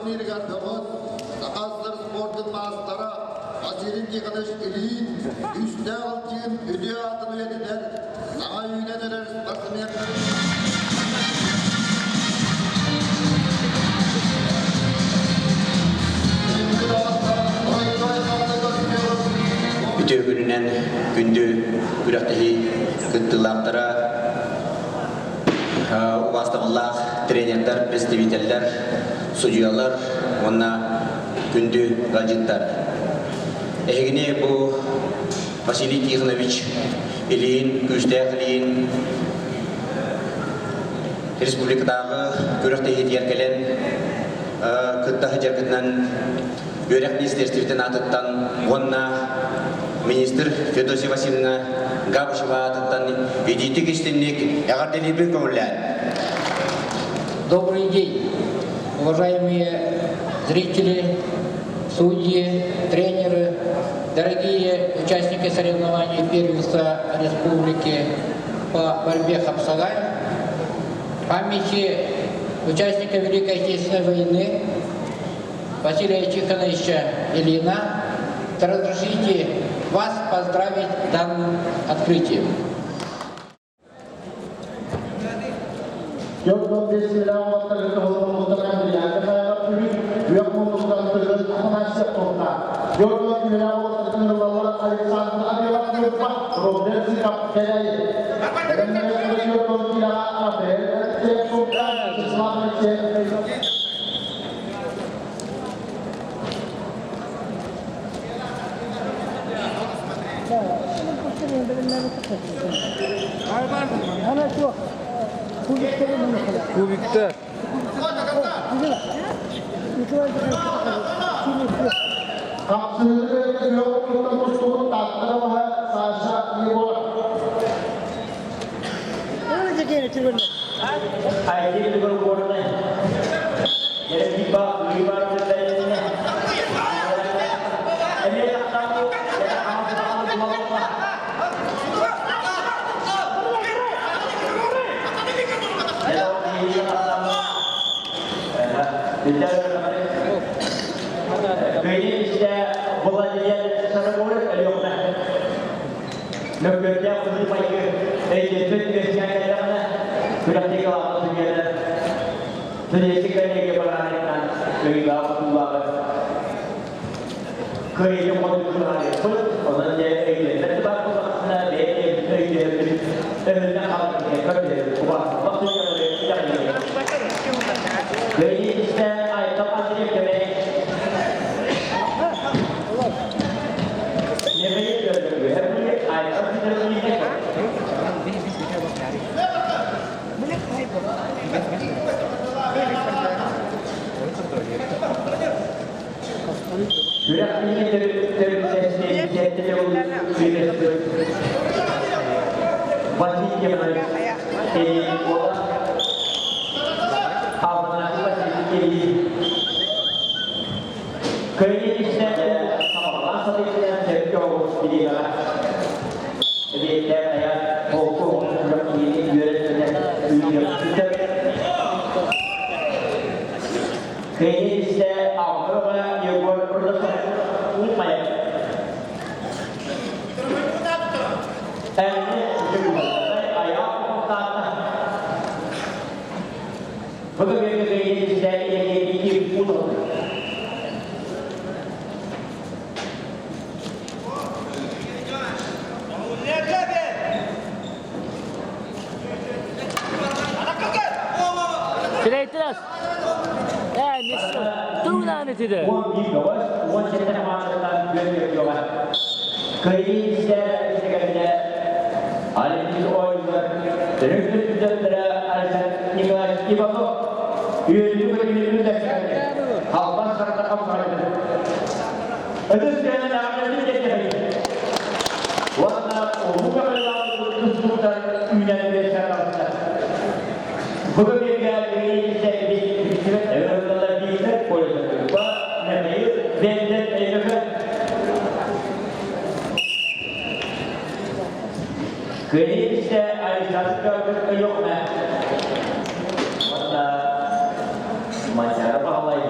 турнирыгар бөҕөс, Саха СССР спордун маастара Василий Тихонович Ильин күүстээх алтыын үтүө аатын үйэтитэр, саҥа үүнэн эрэр спортсменнары Үтүө күнүнэн күндү күрэхтэһии кыттыылаахтара, убаастабыллаах тренердэр, представителлэр, судьуйалар уонна күндү ыалдьыттар. Эһигини бу Василий Тихонович Ильин, күүстээх Ильин республикатааҕы күрэхтэһиитигэр кэлэн кытта сылдьаргытынан үөрэх министерствотын аатыттан уонна министр Федосия Васильевна Габышева аатыттан итиитик истинник эҕэрдэлиирбин көҥүллээн. Добрый день, уважаемые зрители, судьи, тренеры, дорогие участники соревнований первенства республики по борьбе хапсагай, памяти участника Великой Отечественной войны Василия Тихоновича Ильина, разрешите вас поздравить данным открытием. Кубикта. Мөккүөрдээх быһыы-майгы өйдөспөт үөскээн кэллэҕинэ, күрэхтэһии кылаабына судьуйалар Судейскай коллегия бырааһынньыгынан ыйылаах-утуулааҕы кыайыы хоту кыһарыахпыт, онон дьэ өйдөммөт да баар буоллахпытына, бэйэ-бэйэбитин өйдөһөрбүт, өһүллэн хаалбыт көрдөһөбүт, убаастабыллаах судьуйалары итэҕэйиэҕиҥ. Кыайыы истэ Айтал Андреев кэмэ Кыайыы истэ сабаҕалаан сатыытынан сөпкө оҕус бириэмэҕэ эбиэттээн айан холку оҕону күрэх киһини үөрэтинэн үүнүөхсүтэр. Кыайыы истэ Алгыга Егор Рудосов Уумайа. Әлі аяқ тоқтатты. Бүгінгі кыайыы истэ иэки утулду. Сирэйтилэс. Ээ, мисс. Тугунан этиде. 11 бөҕөс, 17 хамаандаттан күөн Кыайыы истэ истэкэринэ Олимпийскай оонньуулар төрүт Александр Николаевич Иванов үөрүү көтүүнү дэксэкэ халбан сарда хамсаҕайды. Ытыс тыаһын аҕаларын диэтэхэй. Уонна улуу көмөлөөх тустууктар үүнэн үөскээн таҕыста. Бу көмүлгэ билигин билсибэт өлөрөллөр биирдэр полюсатыппа Михаил Бендер Өймөкөөн Кыайыы истэ Александр Петрович Ойохна уонна Манчаары Баһылай.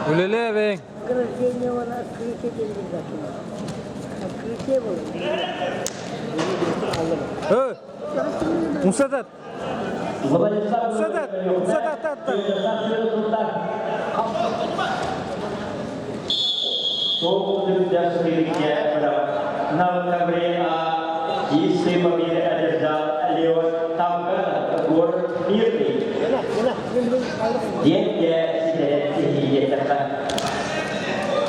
Үлэлээбэҥ. Ө! Умсатат. Умсатат. Умсатат.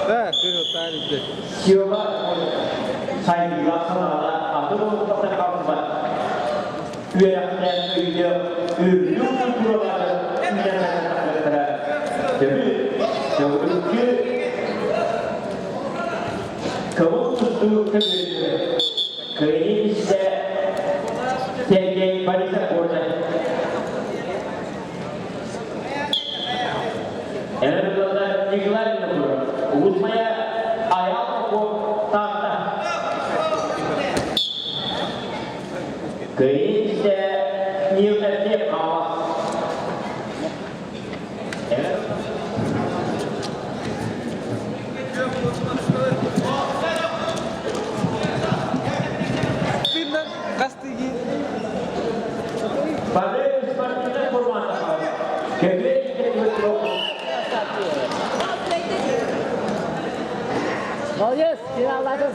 Да, Молодец, финалладың.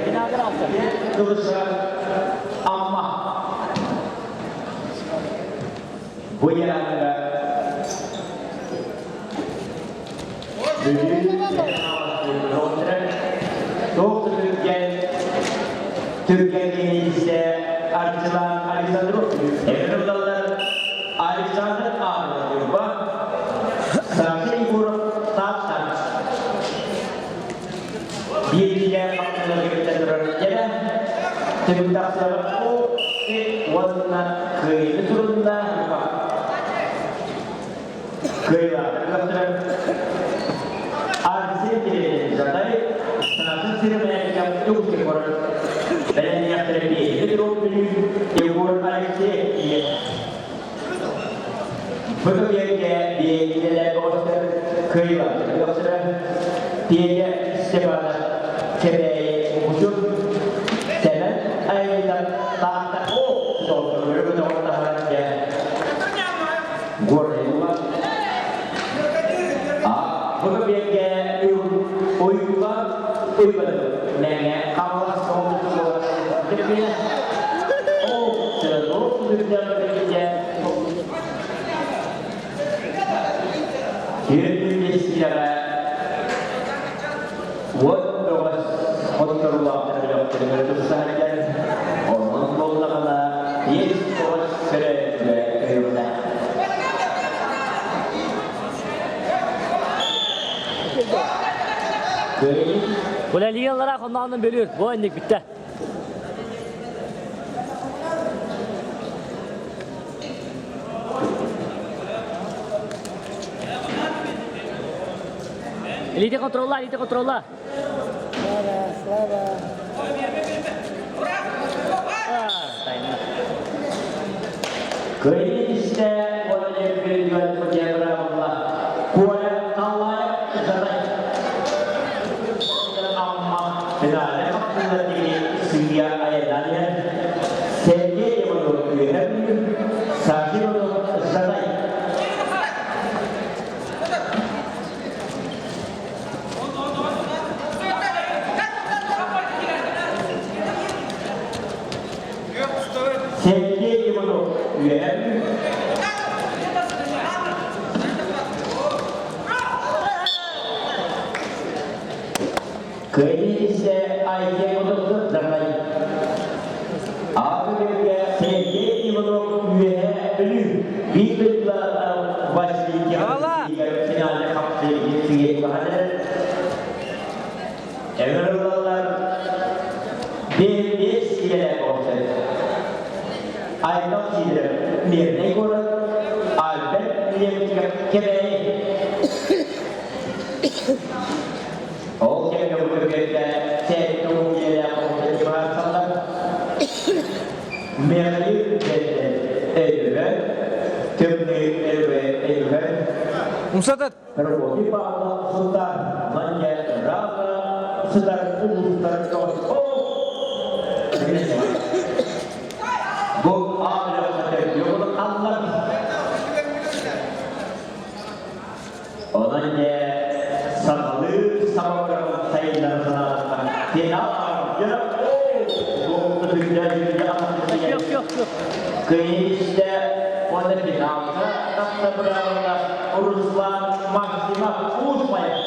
Финалга Хотторулаахтар бөлөхтөрүгэр тупсаһаргар, онон буоллаҕына 5 тоҕус көрөөччүгэ көһүөхтээх. Кыайыы Үлэлииллэрэ хонноонун бөлүүр. Бу инник бүттэ. Илиити контролла, илиити контролла. Слава, слава. Тайна. Кыайыы истэ уонна күнүгэр Кутябрабла Коля Таллаев Задай Амма финале хапсыылар диэри сыыйа айаннаан иһэр Сергей Иванов үөһэ Бүлүү, Саша Иванов Задай. Сергей Иванов үөһэ Бүлүү. Кыайыы истэ Айсен Иванов Задай. Аҕа Сергей Иванов Үөһээ Бүлүү биир дойдулаах Василий Аҕала! финале хапсыы Эҥэрылаллар биэс киилэлээх оҕустар. Аймах сиидэрэ Мирнэй куорат, Альберт Левчиков Кэбээйи. Ол кэмҥэ бу күргэтэ 70 киилэлээх оҕустар быһаарсаллар. Михаил Өйбөт, Тымныы Өйбөт, Умсатат. Прокопий Павлов сылтан манньа ыраах сытар улуустар Бу ааллар аллар. Онон дьэ сахалыы сабалларын сайыннара санаатахха финал Yok yok yok. Кыйышта уонна финалга тахса быраабылар Руслан Максимов Уус-Майа.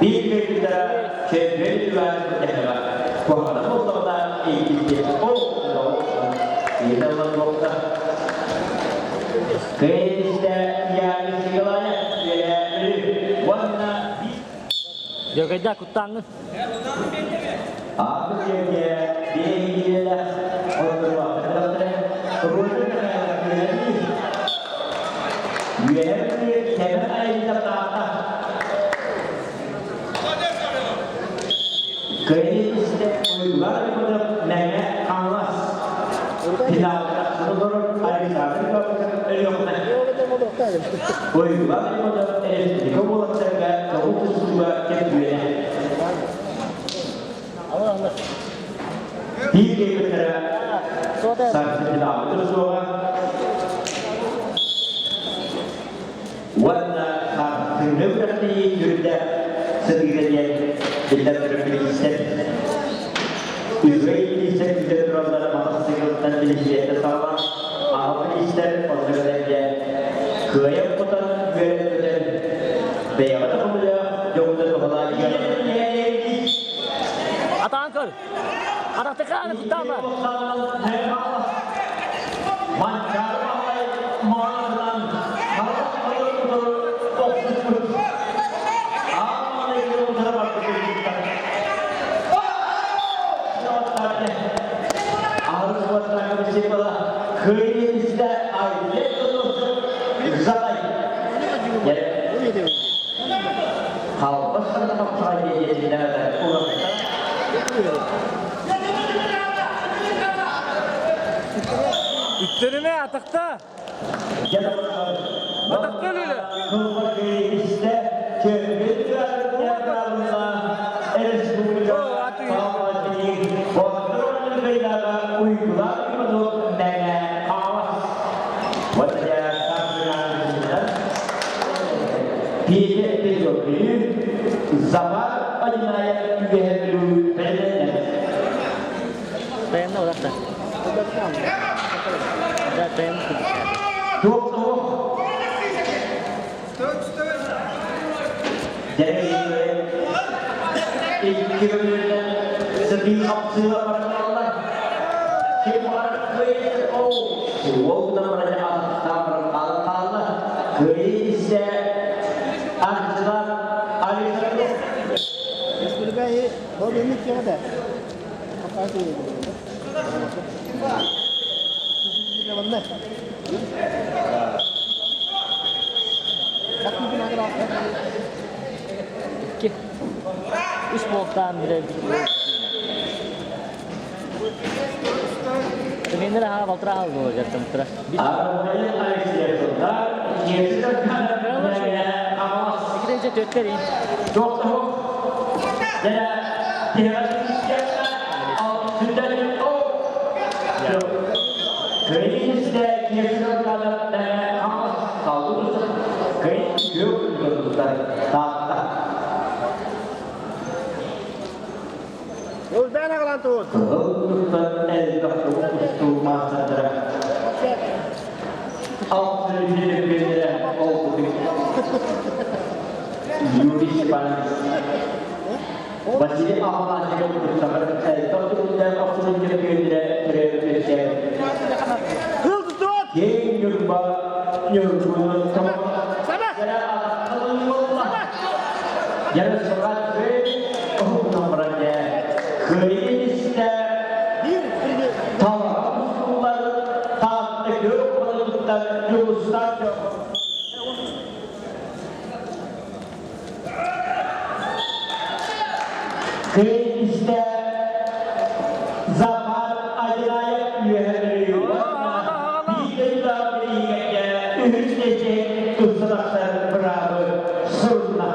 Биир кыргыттара чөмпүйүн түбээн тэһэҕэ. Куһаҕана буоллаҕына иккисти ол Ыыталлар буолта. Кыйышта Яни Николаев үөрэ уонна Дьөгөйдө куттааҥҥын. Ааппыт сиргэ биэһиилээх Үөһэ Сэмэн айылда таата. Кыайыы истэ Уйгулар Иванов Мэҥэ Хаҥалас. Финалга тахсан олорор Александр Павлов Өлүөхүмэ. Уйгулар Иванов республика уолаттарга көҕүл тустууга чөмпүйүөнэ. Биир киһиттэрэ сарсыҥҥытааҕы суоҕа уонна сарсыҥҥы күрэхтэһии үрдэ сытыыра диэн биллэр турар Үчүгэй илиистэр күүтэ тураллар матасыыкылтан билиһиэтэ саҕалаан аҕа илиистэр онно кэлэргэ кыайан хотон үөрэн-көтөн бэйэҕэ да көмөлөөх дьоҥҥо туһалаан Атаан көр. Атахтыкааны куттаама. Манчаары Баһылай маанынан халах охсуспут. Аан маҥнайгы утары барбыт Үттериме атахта. Атахта өлүлэ. Замар Одинаев үгэһэ Dayanma odakta. Да, dayanma. Туох Икки көмүлүнэн сытыы хапсыыла бараллар. Ким барар кыайыы ол уолтан баран атахтаан баран хаалан хаалла. Кыайыы истэ Арчылан Александр. Икки. Үс буолтаан билэ Тренер аха балтыра аха буолар жаттамтыра. Армия Алексеевна, Иккитинче төттер ин. Юрий Степанович Василий Афанасьев куттаҕар элбэх түмүктээх охсуһууга күөннэрэ төрөөбүт Киэҥ Ньурба Ньургунун Кыайыста Запад Адилаев үөһэ биир бириигэгэ үһүс миэстэ тупса тахсар быраабы сурунна.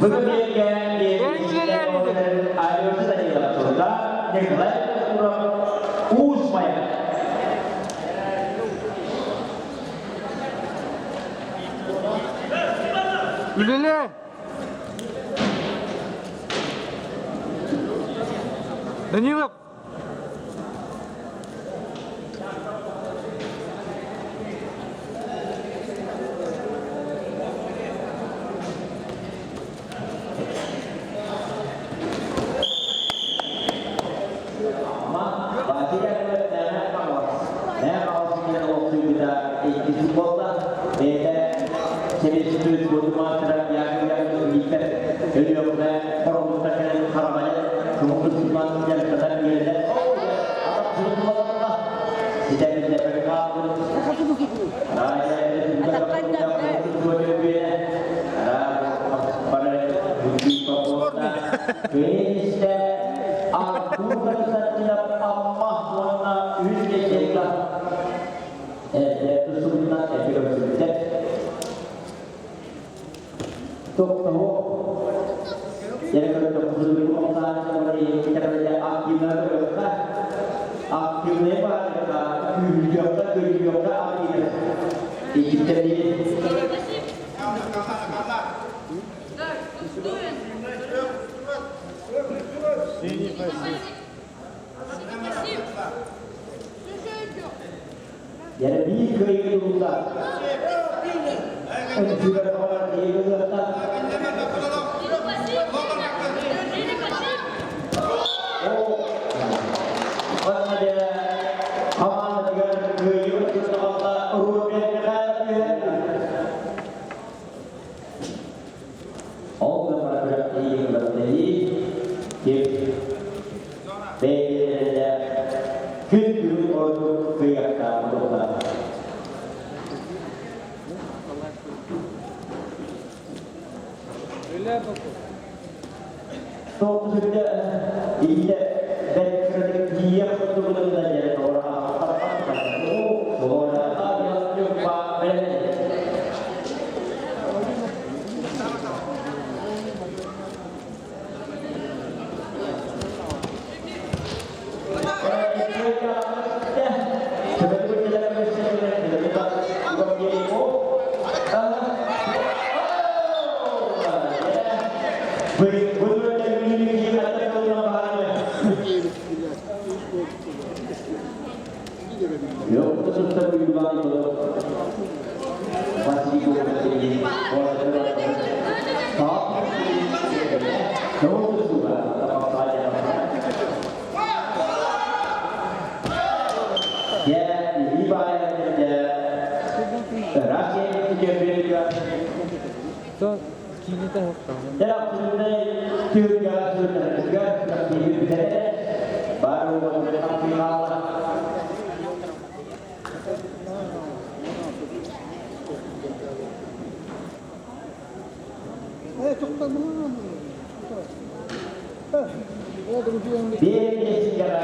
Бүгүн Алеша Данилов турда Николай Куров Уус Майа. Үлэлээ! Данилов! хапсыгынай түһүлгэҕэ сылдьаргытыгар күрэхтэһии бүтэрэ баар уолаттары хапсыйҕаала. Биир миэстэҕэ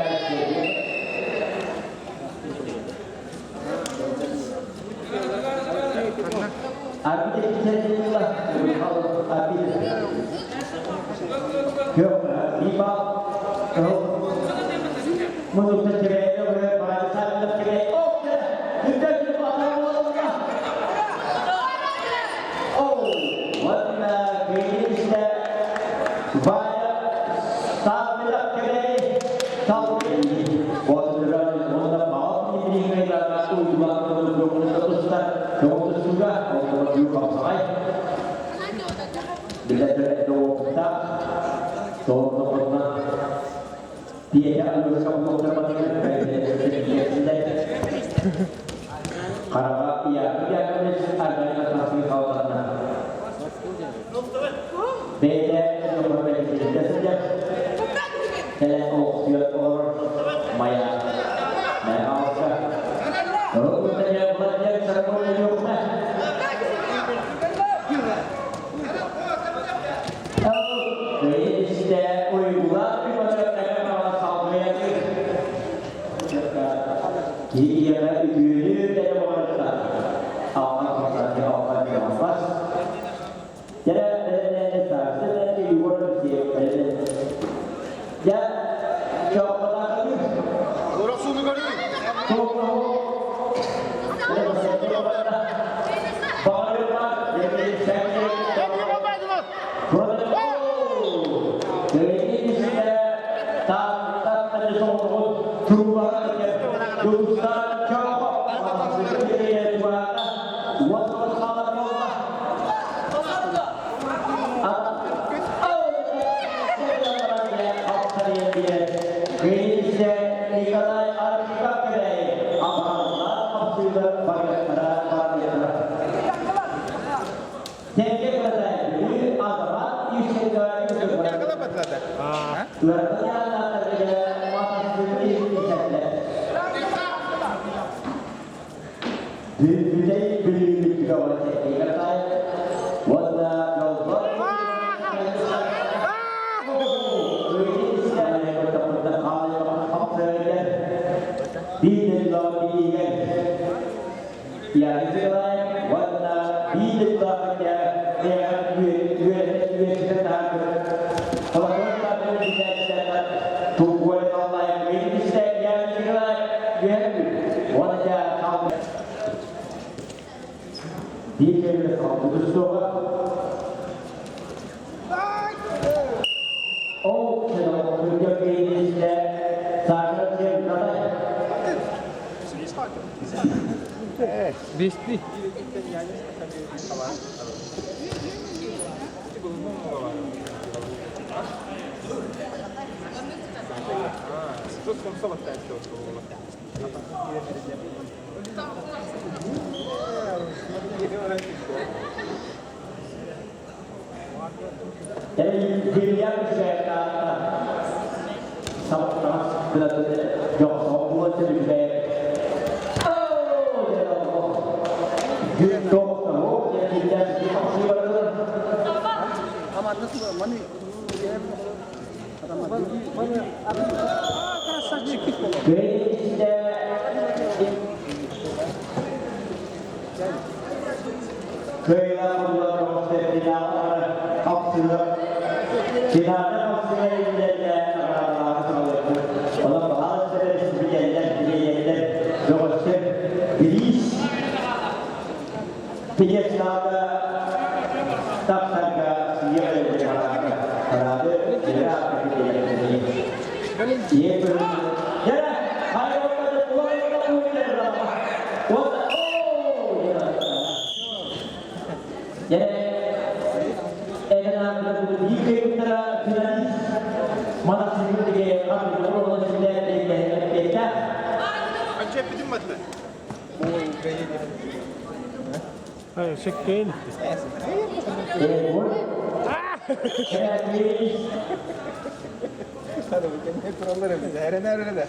Бести. Hayır, şekeyin. Кэрэтиис. Hadi bakayım ne kurallar yapacağız. Eren nerede?